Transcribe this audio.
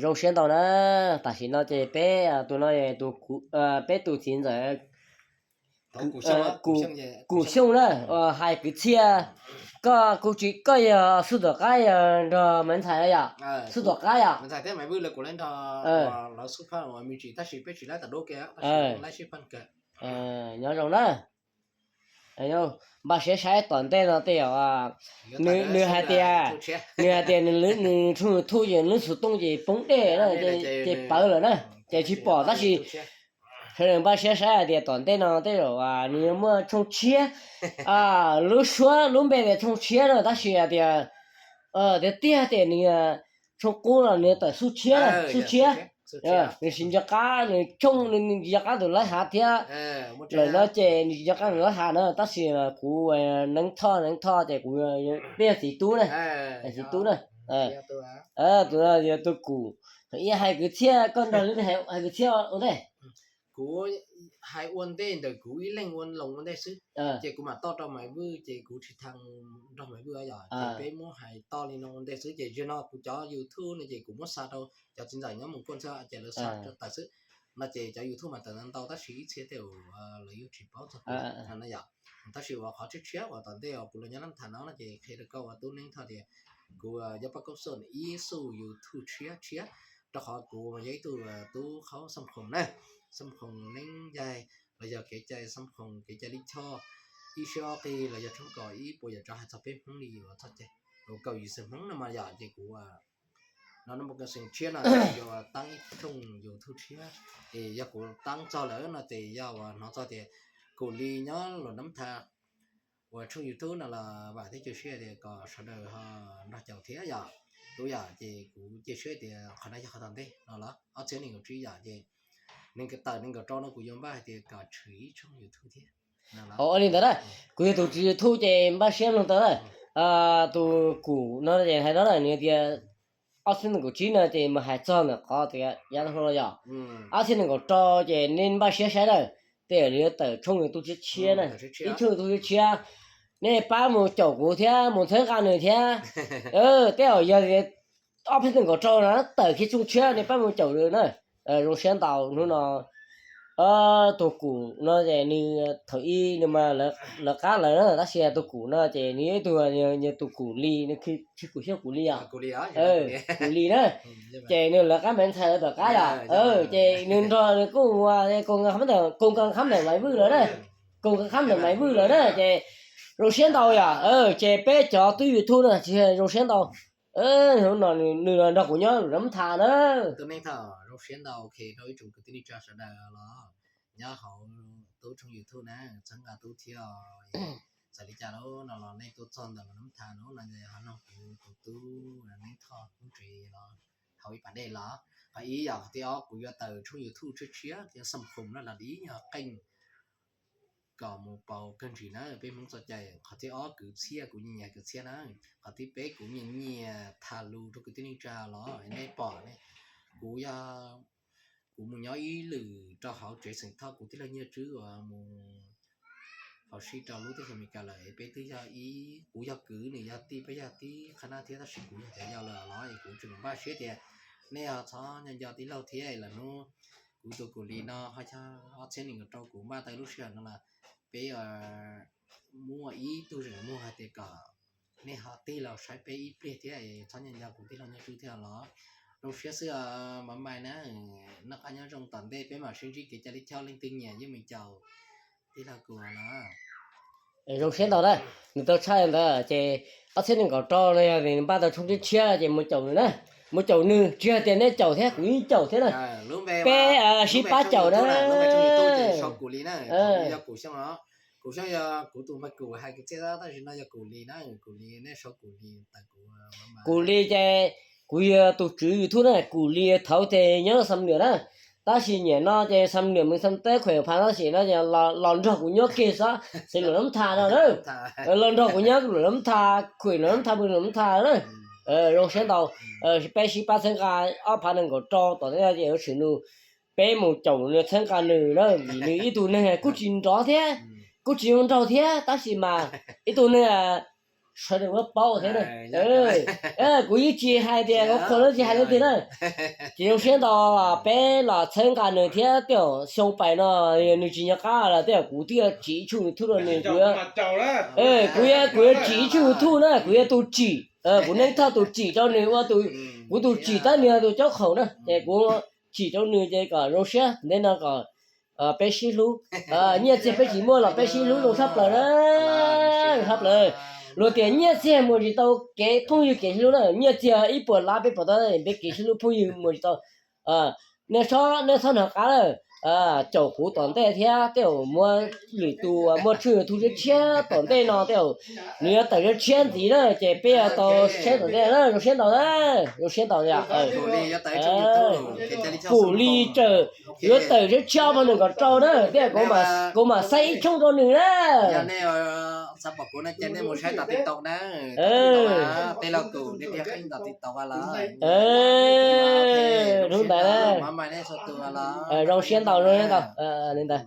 Zoo siab ntau na. Tam sim no ces peb tus no, peb tus txiv ntxawm Kum Xyooj na, hais kwv txhiaj, koj kuj tsis, koj yog xub tom qab yog nrog Maiv Ntxhais yom? Xub tom qab yom? Nyob zoo na. Npaj siab saib tom ntej no tej zaum nws hais tias, nws hais tias nws tshooj YouTube ces lub xov tooj ces poob dej na, ces pawv lawm na, ces tsis pom tab sis sawv daws npaj siab saib hais tias tom ntej no tej zaum nws yuav muaj tshooj tshiab, lub suab lub npe tias tshooj tshiab na tab sis hais tias tiag tiag tias nws tshooj qub no nws tawm xub tshiab, xub tshiab. Nws tsis nco qab, nws tshooj nws tsis nco qab tus lawv hav thiab lawm no ces nws tsis nco qab tus lawv hav na tab sis kuv Neeb Thoj, Neeb Thoj ces kuv, peb yog txiv tub na, txiv tub na. Tus no yog tus Kum, ib hais kwv txhiaj, koj nrog lwm tus hais kwv txhiaj ua ntej. Kuv hais ua ntej ntawm kuv ib leeg ua loos ua ntej xwb, ces kuv mam toj rau Maiv Vwj ces kuv tsis tau nrog Maiv Vwj yom, ces peb muab hais toj li no ua ntej xwb ces zaum no kuv cov YouTube no ces kuv muab xa rau cov txiv ntxawm nyob mus kuaj ntxhab ces lawv xa rau tawm xwb. No ces cov YouTube mas tawm ntau ntau tab sis ib txhia tej zaum lawv yuav tsis paub txog kuv no yom. Tab sis uas qhov tshiab tshiab uas tom ntej uas kuv los nyob Nab Thas no no ces qhia rau koj ua tub Neeb Thoj tias kuv yog Paj Koob Xyooj ib xuj YouTube tshiab tshiab, rau qhov kuv mas yog ib tug tub qhaub Xab Khoom na, Xab Khoom Neeb Yaig los yog kev cai Xab Khoom kev cai Lij Choj, ib siab ob qig los yog tshoob kos ib puas yam tso hais txog peb Hmoob li yuav txog ces kaum yim xeem Hmoob no mas yom ces kuv no no mus kawg xeem tshiab no yuav taab ib thooj YouTube tshiab. Es yog kuv taab txog lawm no ces yog uas hnov txog tias Kum Lis nyob Luam Nab Thas ua tshooj YouTube no los vam thiab cia siab tias kom sawv daws ho nrog caum thiab yom. Tub yom ces kuv cia siab tias qhov no yog qhov tom ntej no los ob txhiab nees nkaum tsib yom ces nees nkaum tawm nees nkaum rau no kuv yuav npaj hais tias kom tshwm ib tshooj YouTube thiab. Ua li ntawd na, kuv yog tus tswv YouTube ces npaj siab mloog tau na. Tus Kum no ces hais no na nws tias ob txhiab nees nkaum tsib no ces mus hais txog ntawm qhov tias yav tag los yom, ob txhiab nees nkaum rau ces nej npaj siab saib na, tej zaum nws yuav tawm tshooj YouTube tshiab tshiab na, ib tshooj YouTube tshiab tshiab. Nej pab mus caum kuv thiab mus txhawb nqa nws thiab. Tej zaum yog ob txhiab nees nkaum rau na tawm kiag tshooj tshiab nej pab mus caum nws na. Zoo siab ntau hnub no tus Kum no ces nws thaum ub nws mas lawv qab lawm na tab sis tus Kum no ces nws yog ib tug, nws tus Kum Lis, nws tsis Kum Xyooj, Kum Lis os. Kum Lis na, ces nws lawv qab Maiv Ntxhais lawv tom qab yom, ces nws nrog nws kuj ua koom nkaus khab ntawm Maiv Vwj lawm na, koom nkaus khab ntawm Maiv Vwj lawm na ces zoo siab ntau yom. Ces peb cov tub YouTube no tsis zoo siab ntau. Hnub no nws los nrog kuv nyob Luam Nab Thas na. Tub Neeb Thoj, zoo siab ntau rau ib tsoom kwv tij neej tsa sawv daws los nyob hauv tub tshooj YouTube na, txhawb nqa tub thiab. Txawm li cas los no los nej tuaj txog ntawm Luam Nab Thas no no ces ho noog kuv tus tub Neeb Thoj Kub Tsev los hauv ib pas dej los. Qhov ib yog qhov thib ob kuv yuav tawm tshooj YouTube tshiab tshiab thiab Xab Khoom no los dib nyuag qeej kom mus pauv kawg ntsis na peb Hmoob txoj cai. Qhov thib ob kwv txhiaj kuv nyiam nyiam kwv txhiaj na. Qhov thib peb kuv nyiam nyiam tham lus rau kwv tij neej tsa los nej pom ne, kuv yog kuv mus nyob ib lwm rau hauv tsev xeem Thoj kuv tij laug Nyiaj Tswb uas mus hauv si rau lub teb chaws Amelikas lawm es peb twb yog ib, kuv yog kwv nws yog tij, peb yog tib qhab nab thiab tab sis kuv yog cov yau lawm los es kuv tseem npaj siab tias nej ho txhob nco nco tij laug thiab lwm hnub kuv tus Kum Lis no ho yog ob txhiab nees nkaum rau kuv npaj tau lub sij hawm no los peb muaj ib tug zeem muag hais tias kom nej ho tig los saib peb ib pliag thiab es txhob nco nco kuv tij laug Nyiaj Tswb thiab los. Zoo siab xwb os Maiv Mai na, noj qab nyob zoo tom ntej peb mam sib ntsib kev cai lij choj leej twg nyiam yeej meem caum tij laug kuv na. Zoo siab ntau na, nws tau tshaj ntawd ces ob txhiab nees nkaum rau no yog nws npaj tau tshooj tshiab tshiab ces mus caum nws na, mus caum nws tsis yog tias nej caum thiab kuv yeej caum thiab na, peb sib pab caum na. Kuv Xyooj yog kuv tus npawg Kum hais kwv txhiaj tab sis no yog Kum Lis na, Kum Lis nej sau Kum Lis tawm kuv. Kum Lis ces kuv yog tus tswv YouTube na, Kum Lis thaud ces nyob Xam Nuam na, tab sis nyam no ces Xam Nuam mus Xam Teb khuem phav tab sis no los nrog kuv nyob kiag xwb, xeev Luam Nab Thas no na, los nrog kuv nyob Luam Nab Thas, khuem Luam Nab Thas mus Luam Nab Thas na. Zoo siab ntau, peb sib pab txhawb nqa ob phav nees nkaum rau tom ntej no ces yuav tshwm nws, peb mus caum nws txhawb nqa nws na, vim nws ib tug neeg kuj tsis nrov thiab, kuj tsis zoo nraug thiab tab sis mas ib tug neeg sawv daws muab paub thiab na. Kuv yeej tsis hais tias kuv qhuas lawm, tsis hais li tiag na. Ces zoo siab ntau, peb los txhawb nqa nws thiab, tej zaum xyoo pais no nws tsis nco qab los tej zaum kuv twb yuav tsim ib tshooj YouTube rau nws, kuv, kuv yuav, kuv yuav tsim ib tshooj YouTube na, kuv yuav tus tsim, kuv Neej Thoj tus tsim rau nws ua, kuv tus tsim tab nws yog tus caub qhaum na, ces kuv tsim rau nws ces kom zoo siab, ntev no kom peb sib hlub. Nyiaj txiag peb tsis muaj los peb sib hlub zoo tshaj plaws na, zoo tshaj plaws. Luag tias nyiaj txiag muas tsis tau kev phooj ywg kev sib hlub na, nyiaj txiag ib puas lab peb puas tau, peb kev sib hlub phooj ywg muas tsis tau. Nej txhob, nej txhob hnov qab lawm, caum kuv tom ntej thiab, tej zaum muaj lwm tus muaj tshooj YouTube tshiab tshiab tom ntej no, tej zaum nws yuav tawm tshiab tshiab ntxiv na, ces peb yuav tau saib tom ntej na. Zoo siab ntau na, zoo siab ntau. Pum Lis tseem yuav tawm tshiab tshiab ob phav nees nkaum rau na, tej zaum kuv mam xaib ib tshooj rau nws na. Xav pom kuv no ces nej mus saib tom TikTok na. Tej laug tus nej thiaj qhib tom TikTok lawm. Hnub ntawd na, zoo siab ntau, zoo siab ntau li ntawd.